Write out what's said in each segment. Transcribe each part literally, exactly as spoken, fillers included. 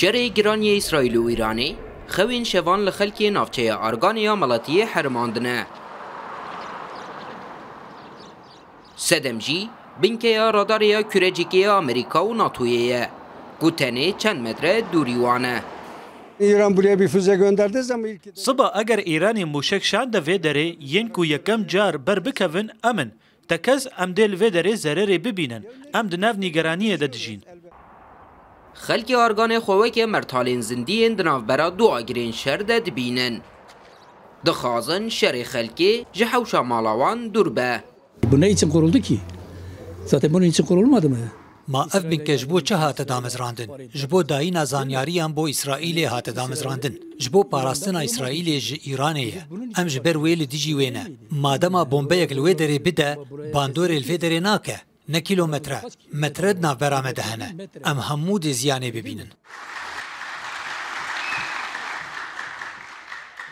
Şerê giran yê Îsraîl û Îranê xewên şevan li xelkê navçeya Arganê ya Meletiyê herimandine. Sedem jî binkeya radarê ya Kurecikê ya Amerîka û NATOyê ye, ku tenê çend metre dûrî wan e. İran buraya bir füze gönderdiği zaman ilk Siba eger Îranê mûşek şande vê derê yên ku yekem car ber bikevin, em in. Tekez em dê li vê derê zererê bibînin. Em di nav nîgeraniyê de dijîn. Xelkê Arganê xwe weke mertalên zindiyên di navbera du agirên şer de dibînin. Dixwazin şerê xelkê ji hewşa mala wan dûr be. Bu ne için kuruldu ki? Zaten bunun için kurulmadı mı? Ma ev binke ji bo çi hate damezrandin? Ji bo dayîna zanyariyan bo Îsraîlê hate damezrandin. Ji bo parastina Îsraîlê ji Îranê ye. Em ji ber wê li dijî wê ne. Ma dema bombeyek li wê derê bide, bandorê li vê derê nake. Ne kîlometre, metre di navbera me de hene. Em hemû dê ziyanê bibînin.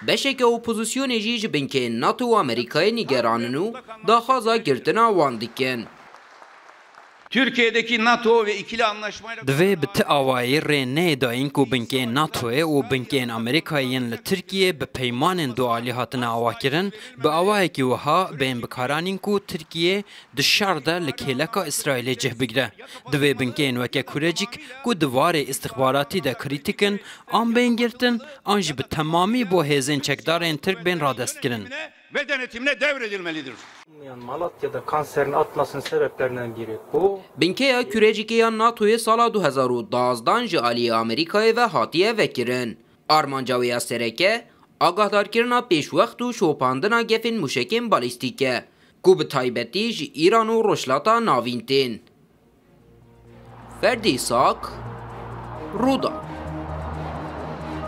Beşeke opozisyonê jî ji binkeyên NATO û Amerîkayê nîgeran in û daxwaza girtina wan dikin. Türkiye'deki NATO ve ikili anlaşmayla Divê bi ti awayî rê neyê dayîn ku binkeyên NATOyê û binkeyên Amerîkayê yên li Tirkiyê bi peymanên dualî hatine avakirin, bi awayekî wiha bên bikaranîn ku Tirkiye di şer de li kêleka Îsraîlê cih bigire. Divê binkeyên weke Kurecik ku di warê îstixbaratî de krîtîk in, an bên girtin, an jî bi temamî bo hêzên çekdarên Tirk bên radestkirin. Ve denetimine devredilmelidir. Olmayan Malatya'da kanserin artmasının sebeplerinden biri bu. Binkeya Kurecikê ya NATOyê sala du hezar û dazdan ji aliyê Amerîkayê ve hatiye vekirin. Armanca wê ya sereke, agahdarkirina pêşwext û şopandina gefên mûşekên balîstîk e, ku bi taybetî ji Îran û Rojhilata Navîn tên. Ferdî Sak, Rûdawê.